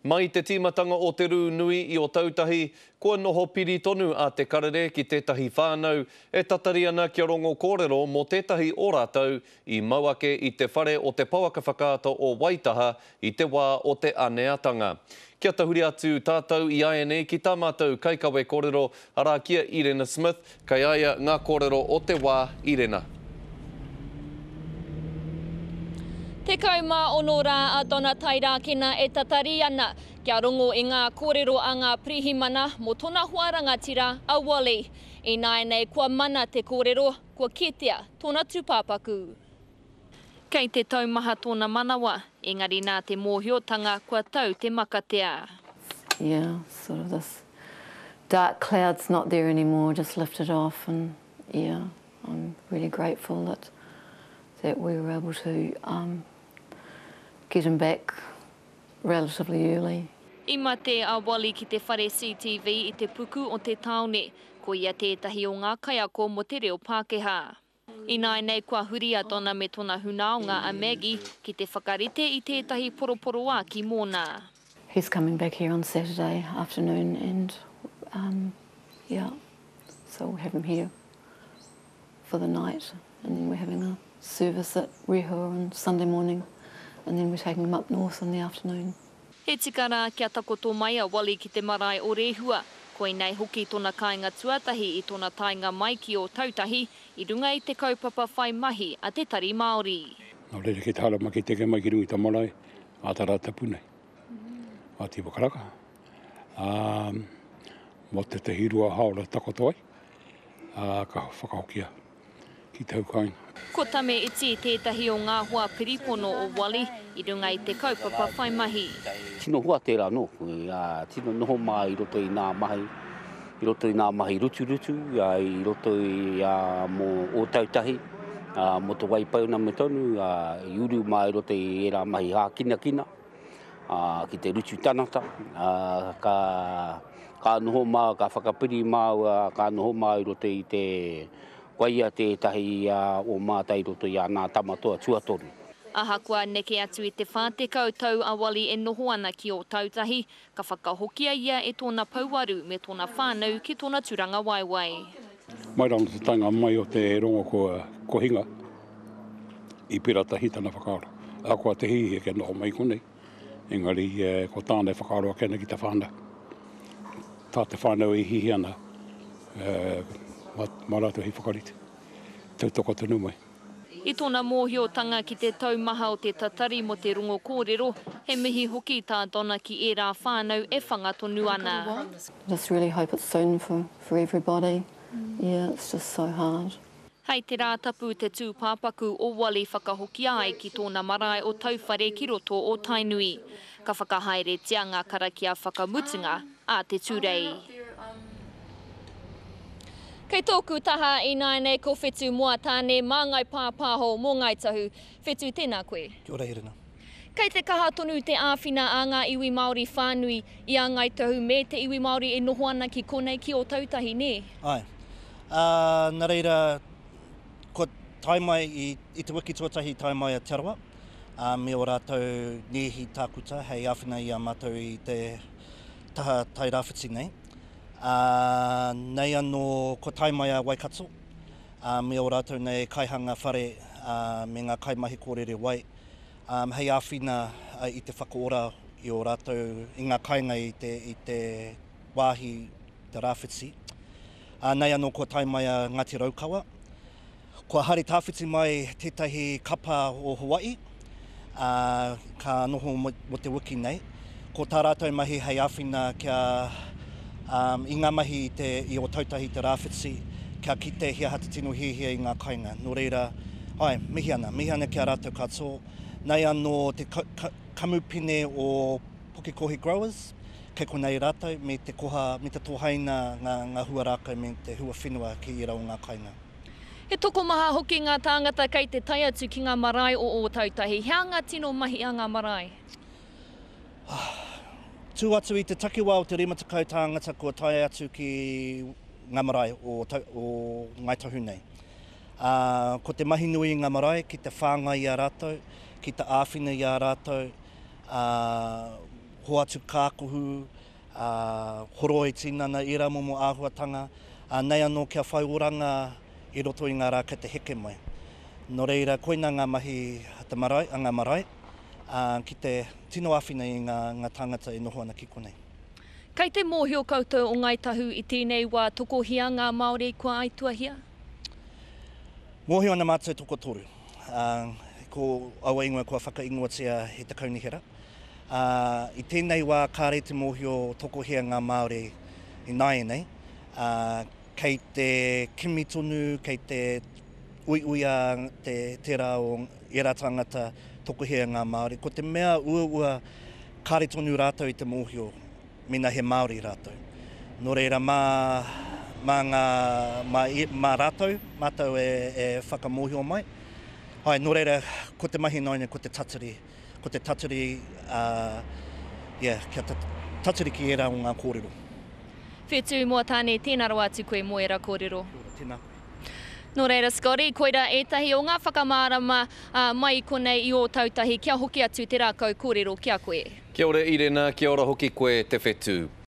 Mai i te tīmatanga o te rū nui i Otautahi, kua noho piri tonu a Te Karere ki tētahi whānau e tatari ana kia rongo kōrero mō tētahi o rātou i mau ake i te whare o te pouaka whakaata o Waitaha i te wā o te aneatanga. Kia tahuri atu tātou i āianei ki tā mātou kaikawe kōrero, arā ki a Irena Smith, kei a ia ngā kōrero o te wā, Irena. 16 rā a Donna Tairākena e tatari ana kia rongo i ngā kōrero a ngā pirihimana mō tona hoa rangatira a Wally. Ināianei kua mana te kōrero, kua kitea tōna tūpāpaku. Kei te taumaha tōna manawa, engari nā te mōhiotanga kua tau te makatea. Yeah, sort of this dark cloud's not there anymore, just lifted off and yeah. I'm really grateful that that we were able to um, get him back relatively early. I mate a Wally ki te whare CTV i te puku o te tāone. Ko ia tētahi o ngā kaiako mō te reo Pākehā. Ināianei kua huri a Donna me tona hunaonga a Maggie ki te whakarite i tētahi poroporoāki mōna. He's coming back here on Saturday afternoon and um, yeah, so we'll have him here for the night and then we're having a service at Rehua on Sunday morning and then we're taking him up north in the afternoon. He tika rā kia takoto mai a Wally ki te marae o Rehua. Koinei hoki tona kāinga tuatahi i tona taenga mai ki Ōtautahi i runga i te kaupapa whai mahi a te Tari Māori. Nō reira ki te harama ki teke mai ki runga i te marae, ā tā rā tapu nei, ā Tiwa Karaka, ā, mō tētahi rua hāora takoto ai. ā, ka whakahokia ki te hau kāinga. Ko Tame Iti tētahi o ngā hoa piripono o Wally i runga i te kaupapa whai mahi. Tino hua tērā nōku, ā, tino noho mā i roto i nā mahi, i roto i nā mahi ruturutu, ā, i roto i, ā, mō Ōtautahi, ā, mō Te Waipounamu tonu, ā, i uru mā i roto i ērā mahi hākinakina. ā, ki te rutu tanata, ā, ka, ka noho māua, ka whakapiri māua, ka noho māua i roto i te, koia tētahi o mātou i roto i āna tama toa tuatoru. Ahakoa neke atu i te 40 tau a Wally e noho ana ki Ōtautahi, ka whakahokia ia e tōna pouaru me tōna whānau ki tōna turangawaewae. Mai rā anō te taenga mai o te rongo kua hinga. I pērā tahi tana whakaaro. Ahakoa te hiahia kia noho mai konei, engari ko tāna e whakaaro ake ana ki te whānau. Tā te whānau e hiahia ana, mā rātou hei whakarite. Tautoko tonu mai. I tōna mōhiotanga ki te taumaha o te tatari mō te rongo kōrero, he mihi hoki tā Donna ki ērā whānau e whanga tonu ana. Just really hope it's soon for for everybody. Yeah, it's just so hard. Hei te Rātapu te tūpāpaku o Wally whakahokia ai ki tōna marae o Tauwhare ki roto o Tainui. Ka whakahaeretia ngā karakia whakamutunga a te Tūrei. Kei tōku taha ināianei ko Whetu Moatāne, māngai pāpāho mō Ngāi Tahu. Whetu, tēnā koe. Kia ora Erina. Kei te kaha tonu te āwhina a ngā iwi Māori whānui i a Ngāi Tahu me te iwi Māori e noho ana ki konei ki Ōtautahi, nē? Āe. Ā, nā reira, kua tae mai i, i te wiki tuatahi i tae mai a Te Arawa, ā, me ō rātou nēhi tākuta hei āwhina i a mātou i te taha Tairāwhiti nei. Ā, nei anō kua tae mai a Waikato, ā, me ō rātou nei kaihanga whare, ā, me ngā kaimahi kōrere wai, ā, hei āwhina i te whakaora i ō rātou, i ngā kāinga i te, i te wāhi te rāwhiti. Ā, nei anō kua tae mai a Ngāti Raukawa. Kua haere tāwhiti mai tētahi kapa o Hawaii, ā, ka noho mō te wiki nei. Ko tā rātou mahi hei āwhina kia, ā, i ngā mahi i te, i Ōtautahi te rāwhiti, kia kite he aha te tino hiahia i ngā kainga. Nō reira, āe, mihi ana, mihi ana ki a rātou katoa. Nei anō te kamupene o Pukekohe Growers, Kei konei rātou me te koha, me te tohaina ngā, ngā hua rākau me te hua whenua ki ērā o ngā kainga. He tokomaha hoki ngā tāngata kei te tae atu ki ngā marae o Ōtautahi. He aha ngā tino mahi a ngā marae? Tū atu i te takiwā o te 50 tāngata kua tae atu ki ngā marae o, o Ngāi Tahu nei. Ā, ko te mahi nui i ngā marae ki te whāngai i a rātou, ki te āwhina i a rātou, ā, hoatu kākohu, ā, horoi tinana, ērā momo āhuatanga, ā, nei anō kia whai oranga i roto i ngā rā kei te heke mai. Nō reira, koinā ngā mahi a te marae, a ngā marae, ā, ki te tino āwhina i ngā, ngā tāngata e noho ana ki konei. Kei te mōhio koutou o Ngāi Tahu i tēnei wā tokohia ngā Māori kua aituahia? Mōhio ana mātou tokotoru, ā, ko aua ingoa kua whakaingoatia e te kaunihera. Ā, i tēnei wā kāre te mōhio tokohia ngā Māori ināianei, ā, kei te kimi tonu, kei te uiuia te, tērā o ērā tāngata tokohia ngā Māori. Ko te mea uaua kāre tonu rātou i te mōhio mēnā he Māori rātou. Nō reira mā, mā ngā, mā, mā rātou, mātou e, e whakamōhio mai. Hai, nō reira, ko te mahi nāianei ko te tatari, ko te tatari, ā, yeah, kia tatari ki ērā o ngā kōrero. Whetū Moatane, tēnā rawa atu koe mō ērā kōrero. Kia ora, tēnā koe. Nō reira, Scotty, koirā ētahi o ngā whakamārama mai i konei i Ōtautahi kia hoki atu te rākau kōrero ki a koe. Kia ora Irena, kia ora hoki koe Te Whetū.